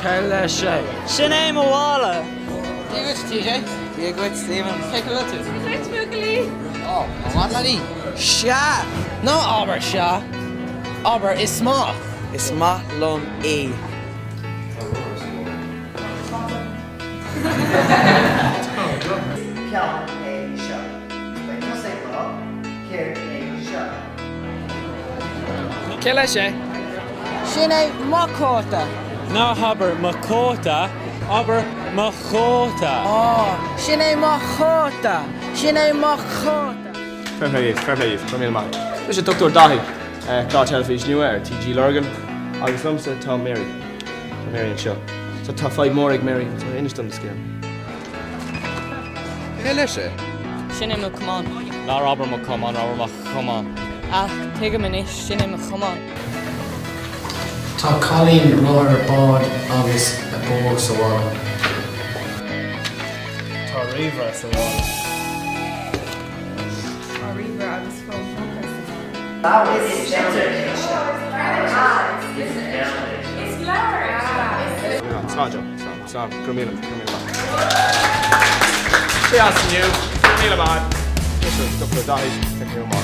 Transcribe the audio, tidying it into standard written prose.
Cé leis é? Sin é mo mhála. Dia dhuit, TJ. Dia dhuit, Stephen. Cén chaoi a bhfuil tú? Dia dhuit, buachaillí. Ó, an maith leat í? Sea! Ná abair sea! Abair is maith! Is maith liom í. Tá rothar sa mhála. Is peann é seo. Beidh tusa ag rá, Céard é seo? Cé leis é? Sin é mo chóta. Ná habair mo chóta, abair mo chóta. Á, sin é mo chóta! Sin é mo chóta! Fair play daoibh, fair play daoibh, go raibh míle maith agat. Mise Dr Dáithí, clár teilifís nua ar TG Lurgan, agus liomsa tá Mary. Tá Mary anseo. So tá fadhb mór ag Mary, so inis dom do scéal. Cé leis é? Sin é mo chamán. Ná abair mo chamán, abair mo chamán. Ach tuigim anois, sin é mo chamán. Tá cailín, rothar, bád agus bó sa mhála. Tá ríomhaire sa mhála. Tá ríomhaire agus fón póca sa mhála. Is leabhar é seo. Is leabhar é seo. Slán Joe, slán, slán, go raibh míle, go raibh míle maith. Sé as inniu, go raibh míle maith. Mise Dr. Dáithí, feicfidh mé.